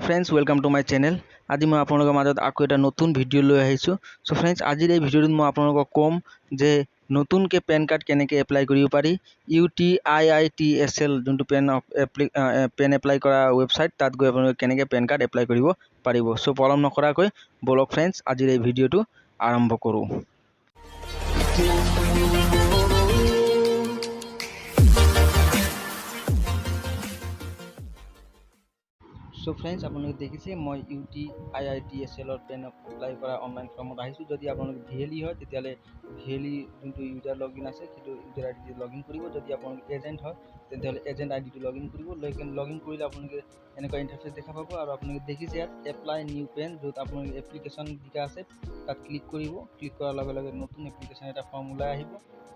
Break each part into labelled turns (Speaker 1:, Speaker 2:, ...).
Speaker 1: Friends, welcome to my channel. আজি মই আপোনালোকৰ মাজত আকৌ এটা নতুন ভিডিঅ' লৈ আহিছোঁ। চ' ফ্ৰেণ্ডছ, আজিৰ এই ভিডিঅ'টোত মই আপোনালোকক ক'ম যে নতুনকৈ পেন কাৰ্ড কেনেকৈ এপ্লাই কৰিব পাৰি। UTIITSL যোনটো পেন এপ্লাই কৰা ৱেবছাইট, তাত গৈ আপোনালোকে কেনেকৈ পেন কাৰ্ড এপ্লাই কৰিব পাৰিব। চ' পলম নকৰাকৈ ব'লক ফ্ৰেণ্ডছ, আজিৰ এই ভিডিঅ'টো আৰম্ভ কৰোঁ। চ' ফ্ৰেণ্ডছ, আপোনালোকে দেখিছে মই UTIITSLৰ পেন এপ্লাই কৰা অনলাইন ফৰ্মত আহিছোঁ। যদি আপোনালোক VLE হয়, তেতিয়াহ'লে VLE যোনটো ইউজাৰ লগ ইন আছে, সেইটো user I D log in কৰিব। যদি আপোনালোক এজেণ্ট হয়, তেতিয়াহ'লে এজেণ্ট আই ডিটো লগ ইন কৰিব। লগ ইন কৰিলে আপোনালোকে এনেকুৱা ইণ্টাৰফেচ দেখা পাব আৰু আপোনালোকে দেখিছে ইয়াত এপ্লাই নিউ পেন, য'ত আপোনালোকে এপ্লিকেশ্যন দিয়া আছে, তাত ক্লিক কৰিব। ক্লিক কৰাৰ লগে লগে নতুন এপ্লিকেশ্যন এটা ফৰ্ম ওলাই আহিব।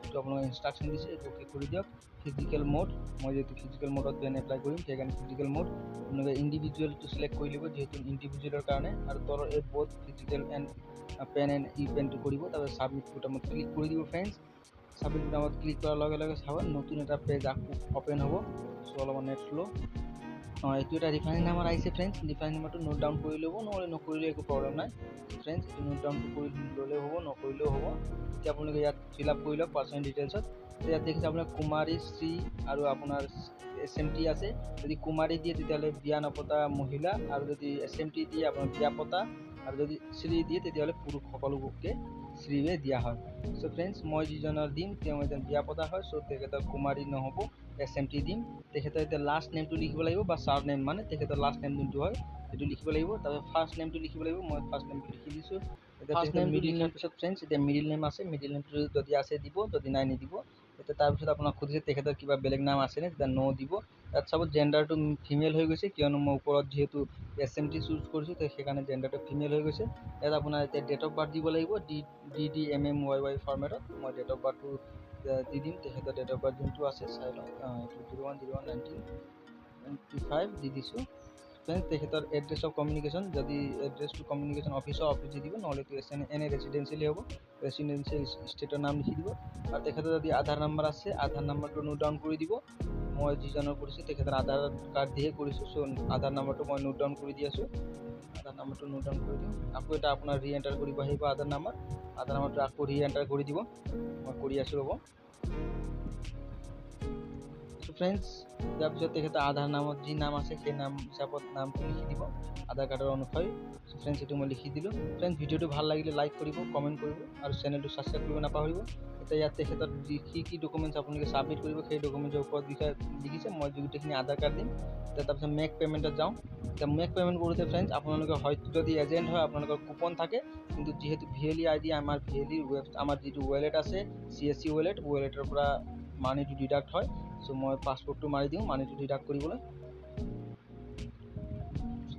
Speaker 1: এইটো আপোনালোকে ইনষ্ট্ৰাকশ্যন দিছে, এইটো অ'কে কৰি দিয়ক। ফিজিকেল মোড, মই যিহেতু ফিজিকেল মোডত পেন এপ্লাই কৰিম, সেইকাৰণে ফিজিকেল মোড। আপোনালোকে ইণ্ডিভিজুৱেলটো চিলেক্ট কৰি ল'ব, যিহেতু ইণ্ডিভিজুৱেলৰ কাৰণে, আৰু তলৰ এই both physical and PAN and e পেনটো কৰিব। তাৰপিছত ছাবমিট বুটামত ক্লিক কৰি দিব। ফ্ৰেণ্ডছ, ছাবমিট বুটামত ক্লিক কৰাৰ লগে লগে চাব নতুন এটা পেজ আকৌ অ'পেন হ'ব। চ' অলপমান নেট শ্ল'। অঁ, এইটো এটা ৰিফাৰেঞ্চ নাম্বাৰ আহিছে। ফ্ৰেণ্ডছ, ৰিফাৰেঞ্চ নাম্বাৰটো নোট ডাউন কৰি ল'ব, নহ'লে নকৰিলেও একো প্ৰব্লেম নাই। ফ্ৰেণ্ডছ, এইটো নোট ডাউনটো কৰি ল'লেও হ'ব, নকৰিলেও হ'ব। এতিয়া আপোনালোকে ইয়াত ফিল আপ কৰি লওক পাৰ্চনেল ডিটেইলছত। ইয়াত দেখিছে আপোনাৰ কুমাৰী, শ্ৰী আৰু আপোনাৰ SMT আছে। যদি কুমাৰী দিয়ে, তেতিয়াহ'লে বিয়া নপতা মহিলা, আৰু যদি SMT দিয়ে, আপোনাৰ বিয়া পতা, আৰু যদি শ্ৰী দিয়ে, তেতিয়াহ'লে পুৰুষ সকলোকে শ্ৰীয়ে দিয়া হয়। চ' ফ্ৰেণ্ডছ, মই যিজনৰ দিম, তেওঁ এজন বিয়া পতা হয়। চ' তেখেতৰ কুমাৰী নহ'ব, SMT দিম। তেখেতৰ এতিয়া লাষ্ট নেমটো লিখিব লাগিব বা চাৰ নেম, মানে তেখেতৰ লাষ্ট নেম যোনটো হয়, সেইটো লিখিব লাগিব। তাৰপিছত ফাৰ্ষ্ট নেমটো লিখিব লাগিব। মই ফাৰ্ষ্ট নেমটো লিখি দিছোঁ। এতিয়া ফাৰ্ষ্ট নেম, মিডিল নেম। পিছত ফ্ৰেণ্ডছ, এতিয়া মিডিল নেম আছে। মিডিল নেমটো যদি আছে দিব, যদি নাই নিদিব। এতিয়া তাৰপিছত আপোনাক সুধিছে তেখেতৰ কিবা বেলেগ নাম আছেনে, তেতিয়া ন' দিব। ইয়াত চাব জেণ্ডাৰটো ফিমেল হৈ গৈছে, কিয়নো মই ওপৰত যিহেতু SMT choose কৰিছোঁ, সেইকাৰণে জেণ্ডাৰটো ফিমেল হৈ গৈছে। ইয়াত আপোনাৰ এতিয়া ডেট অফ বাৰ্থ দিব লাগিব, DDMMYY ফৰ্মেটত। মই ডেট অফ বাৰ্থটো দি দিম। তেখেতৰ ডেট অফ বাৰ্থ যোনটো আছে চাই লওক। এইটো 01/01/1995 দি দিছোঁ। ফ্ৰেণ্ডছ, তেখেতৰ এড্ৰেছ অফ কমিউনিকেশ্যন, যদি এড্ৰেছটো কমিউনিকেশ্যন অফিচৰ অফিচ দি দিব, নহ'লেতো এনে ৰেচিডেঞ্চিয়েলি হ'ব, ৰেচিডেঞ্চিয়েল ষ্টেটৰ নাম লিখি দিব। আৰু তেখেতৰ যদি আধাৰ নাম্বাৰ আছে, আধাৰ নাম্বাৰটো নোট ডাউন কৰি দিব। মই যিজনৰ কৰিছোঁ, তেখেতৰ আধাৰ কাৰ্ড দিয়ে কৰিছোঁ। চ' আধাৰ নাম্বাৰটো মই নোট ডাউন কৰি দি আছোঁ। আধাৰ নাম্বাৰটো নোট ডাউন কৰি দিওঁ। আকৌ এটা আপোনাৰ ৰি এণ্টাৰ কৰিব আহিব আধাৰ নাম্বাৰ। আধাৰ নাম্বাৰটো আকৌ ৰি এণ্টাৰ কৰি দিব। মই কৰি আছোঁ, ৰ'ব। চ' ফ্ৰেণ্ডছ, ইয়াৰ পিছত তেখেতৰ আধাৰ নামত যি নাম আছে, সেই নাম হিচাপত নামটো লিখি দিব আধাৰ কাৰ্ডৰ অনুসৰি। চ' ফ্ৰেণ্ডছ, এইটো মই লিখি দিলোঁ। ফ্ৰেণ্ডছ, ভিডিঅ'টো ভাল লাগিলে লাইক কৰিব, কমেণ্ট কৰিব আৰু চেনেলটো ছাবস্ক্ৰাইব কৰিব নাপাহৰিব। এতিয়া ইয়াত তেখেতৰ যি কি কি ডকুমেণ্টছ আপোনালোকে ছাবমিট কৰিব, সেই ডকুমেণ্টছৰ ওপৰত বিষয়ে লিখিছে। মই গোটেইখিনি আধাৰ কাৰ্ড দিম। এতিয়া তাৰপিছত মেক পে'মেণ্টত যাওঁ। এতিয়া মেক পে'মেণ্ট কৰোঁতে ফ্ৰেণ্ডছ, আপোনালোকে হয়তো যদি এজেণ্ট হয়, আপোনালোকৰ কুপন থাকে, কিন্তু যিহেতু VLE আই ডি, আমাৰ VLE web, আমাৰ যিটো ৱেলেট আছে, CSC wallet, ৱেলেটৰ পৰা মানিটো ডিডাক্ট হয়। চ' মই পাছপৰ্টটো মাৰি দিওঁ মানিটো ডিডাক্ট কৰিবলৈ।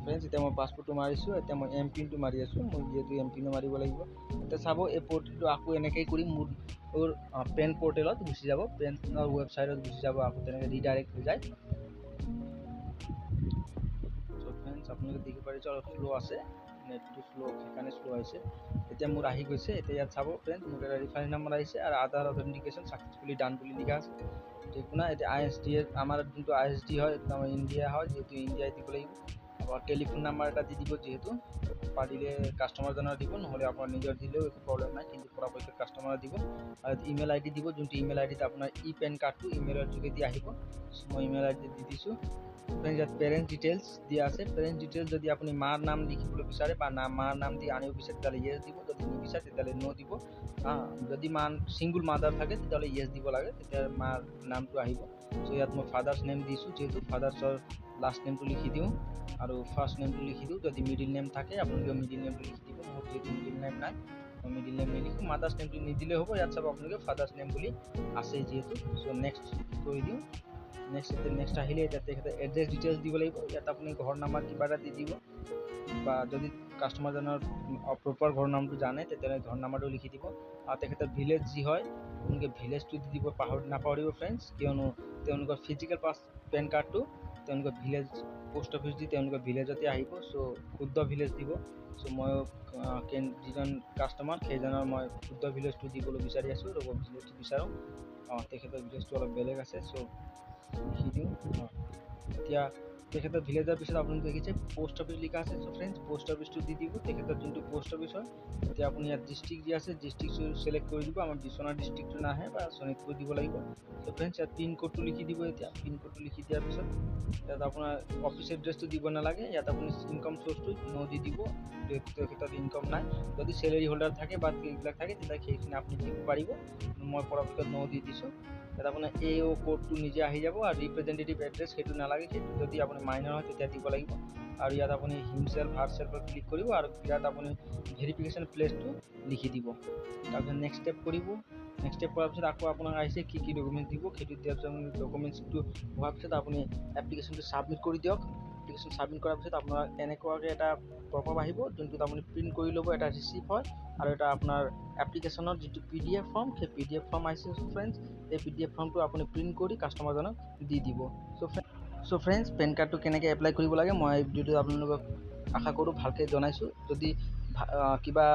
Speaker 1: ফ্ৰেণ্ডছ, এতিয়া মই পাছপৰ্টটো মাৰিছোঁ। এতিয়া মই এম পিনটো মাৰি আছোঁ। মই যিহেতু এম পিনো মাৰিব লাগিব। এতিয়া চাব, এই পৰ্টেলটো আকৌ এনেকেই কৰি মোৰ পেন পৰ্টেলত গুচি যাব, পেনৰ ৱেবছাইটত গুচি যাব, আকৌ তেনেকৈ ৰিডাইৰেক্ট হৈ যায়। চ' ফ্ৰেণ্ডছ, আপোনালোকে দেখিব পাৰিছে অলপ শ্ল' আছে, নেটটো শ্ল', সেইকাৰণে শ্ল' আহিছে। এতিয়া মোৰ আহি গৈছে। এতিয়া ইয়াত চাব ফ্ৰেণ্ডছ, মোৰ এটা ৰিফাৰেঞ্চ নাম্বাৰ আহিছে আৰু আধাৰ অথেণ্টিকেশ্যন ছাকচেছফুলি ডান বুলি লিখা আছে। একো নাই। এতিয়া ISD, আমাৰ যোনটো ISD হয়, এইটো আমাৰ ইণ্ডিয়া হয়, যিহেতু ইণ্ডিয়াই দিব লাগিব। আপোনাৰ টেলিফোন নাম্বাৰ এটা দি দিব, যিহেতু পাৰিলে কাষ্টমাৰজনৰ দিব, নহ'লে আপোনাৰ নিজৰ দিলেও একো প্ৰব্লেম নাই, কিন্তু পৰাপক্ষত কাষ্টমাৰৰ দিব। আৰু ইমেইল আই ডি দিব, যোনটো ইমেইল আই ডিত আপোনাৰ ই পেন কাৰ্ডটো ইমেইলৰ যোগেদি আহিব। মই ইমেইল আই ডি দি দিছোঁ। ইয়াত পেৰেণ্টছ ডিটেইলছ দিয়া আছে। পেৰেণ্টছ ডিটেইলছ, যদি আপুনি মাৰ নাম লিখিবলৈ বিচাৰে বা নাম মাৰ নাম দি আনিব বিচাৰে, তেতিয়াহ'লে য়েছ দিব। যদি নিবিচাৰে, তেতিয়াহ'লে ন' দিব। যদি মা ছিংগুল মাদাৰ থাকে, তেতিয়াহ'লে য়েছ দিব লাগে, তেতিয়া মাৰ নামটো আহিব। চ' ইয়াত মই ফাদাৰ্ছ নেম দিছোঁ, যিহেতু ফাদাৰ্ছৰ লাষ্ট নেমটো লিখি দিওঁ আৰু ফাৰ্ষ্ট নেমটো লিখি দিওঁ। যদি মিডিল নেম থাকে, আপোনালোকে মিডিল নেমটো লিখি দিব। মোৰ যিহেতু মিডিল নেম নাই, মই মিডিল নেম নিলিখোঁ। মাদাৰ্ছ নেমটো নিদিলেও হ'ব। ইয়াত চাব আপোনালোকে ফাদাৰ্ছ নেম বুলি আছে যিহেতু। চ' নেক্সট কৰি দিওঁ। নেক্সট, এতিয়া নেক্সট আহিলে এতিয়া তেখেতে এড্ৰেছ ডিটেইলছ দিব লাগিব। ইয়াত আপুনি ঘৰ নাম্বাৰ কিবা এটা দি দিব, বা যদি কাষ্টমাৰজনৰ প্ৰপাৰ ঘৰ নামটো জানে, তেতিয়াহ'লে ঘৰ নাম্বাৰটো লিখি দিব। আৰু তেখেতৰ ভিলেজ যি হয়, আপোনালোকে ভিলেজটো দি দিব, নাপাহৰিব ফ্ৰেণ্ডছ, কিয়নো তেওঁলোকৰ ফিজিকেল পেন কাৰ্ডটো তেওঁলোকৰ ভিলেজ পোষ্ট অফিচ দি তেওঁলোকৰ ভিলেজতে আহিব। চ' শুদ্ধ ভিলেজ দিব। চ' ময়ো যিজন কাষ্টমাৰ, সেইজনৰ মই শুদ্ধ ভিলেজটো দিবলৈ বিচাৰি আছোঁ। ৰ'ব, ভিলেজটো বিচাৰোঁ। অঁ, তেখেতৰ ভিলেজটো অলপ বেলেগ আছে, চ' লিখি দিওঁ। অঁ, এতিয়া তেখেতৰ ভিলেজৰ পিছত আপুনি দেখিছে প'ষ্ট অফিচ লিখা আছে। চ' ফ্ৰেণ্ডছ, প'ষ্ট অফিচটো দি দিব, তেখেতৰ যোনটো প'ষ্ট অফিচ হয়। এতিয়া আপুনি ইয়াত ডিষ্ট্ৰিক্ট যি আছে, ডিষ্ট্ৰিক্টটো চিলেক্ট কৰি দিব। আমাৰ বিশ্বনাথ ডিষ্ট্ৰিক্টটো নাহে বা শোণিতপুৰ দিব লাগিব। চ' ফ্ৰেণ্ডছ, ইয়াত পিন ক'ডটো লিখি দিব। এতিয়া পিন ক'ডটো লিখি দিয়াৰ পিছত ইয়াত আপোনাৰ অফিচ এড্ৰেছটো দিব নালাগে। ইয়াত আপুনি ইনকম চ'ৰ্চটো ন' দি দিব, তেখেতৰ ইনকম নাই। যদি চেলেৰি হোল্ডাৰ থাকে বা এইবিলাক থাকে, তেতিয়া সেইখিনি আপুনি দিব পাৰিব। মই পৰাপক্ষত ন' দি দিছোঁ। ইয়াত আপোনাৰ এ অ' ক'ডটো নিজে আহি যাব আৰু ৰিপ্ৰেজেণ্টেটিভ এড্ৰেছ সেইটো নালাগে। সেইটো যদি আপুনি মাইনৰ হয়, তেতিয়া দিব লাগিব। আৰু ইয়াত আপুনি হিমছেল্ফ, হাৰ চেল্ফত ক্লিক কৰিব আৰু ইয়াত আপুনি ভেৰিফিকেশ্যন প্লেচটো লিখি দিব। তাৰপিছত নেক্সট ষ্টেপ কৰিব। নেক্সট ষ্টেপ কৰাৰ পিছত আকৌ আপোনাক আহিছে কি কি ডকুমেণ্টছ দিব। সেইটো দিয়াৰ পিছত আপুনি ডকুমেণ্টছটো হোৱাৰ পিছত আপুনি এপ্লিকেশ্যনটো ছাবমিট কৰি দিয়ক। এপ্লিকেশ্যন ছাবমিট কৰাৰ পিছত আপোনাৰ এনেকুৱাকৈ এটা পপ আপ আহিব, যোনটোত আপুনি প্ৰিণ্ট কৰি ল'ব। এটা ৰিচিপ্ট হয় আৰু এটা আপোনাৰ এপ্লিকেশ্যনৰ যিটো পিডিএফ ফৰ্ম, সেই পিডিএফ ফৰ্ম আহিছে। ফ্ৰেণ্ডছ, এই পিডিএফ ফৰ্মটো আপুনি প্ৰিণ্ট কৰি কাষ্টমাৰজনক দি দিব। চ' ফ্ৰেণ্ডছ, পেন কাৰ্ডটো কেনেকৈ এপ্লাই কৰিব লাগে, মই এই ভিডিঅ'টো আপোনালোকক আশা কৰোঁ ভালকৈ জনাইছোঁ। যদি কিবা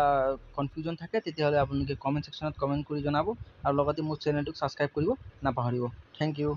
Speaker 1: কনফিউজন থাকে, তেতিয়াহ'লে আপোনালোকে কমেণ্ট ছেকশ্যনত কমেণ্ট কৰি জনাব আৰু লগতে মোৰ চেনেলটোক ছাবস্ক্ৰাইব কৰিব নাপাহৰিব। Thank you.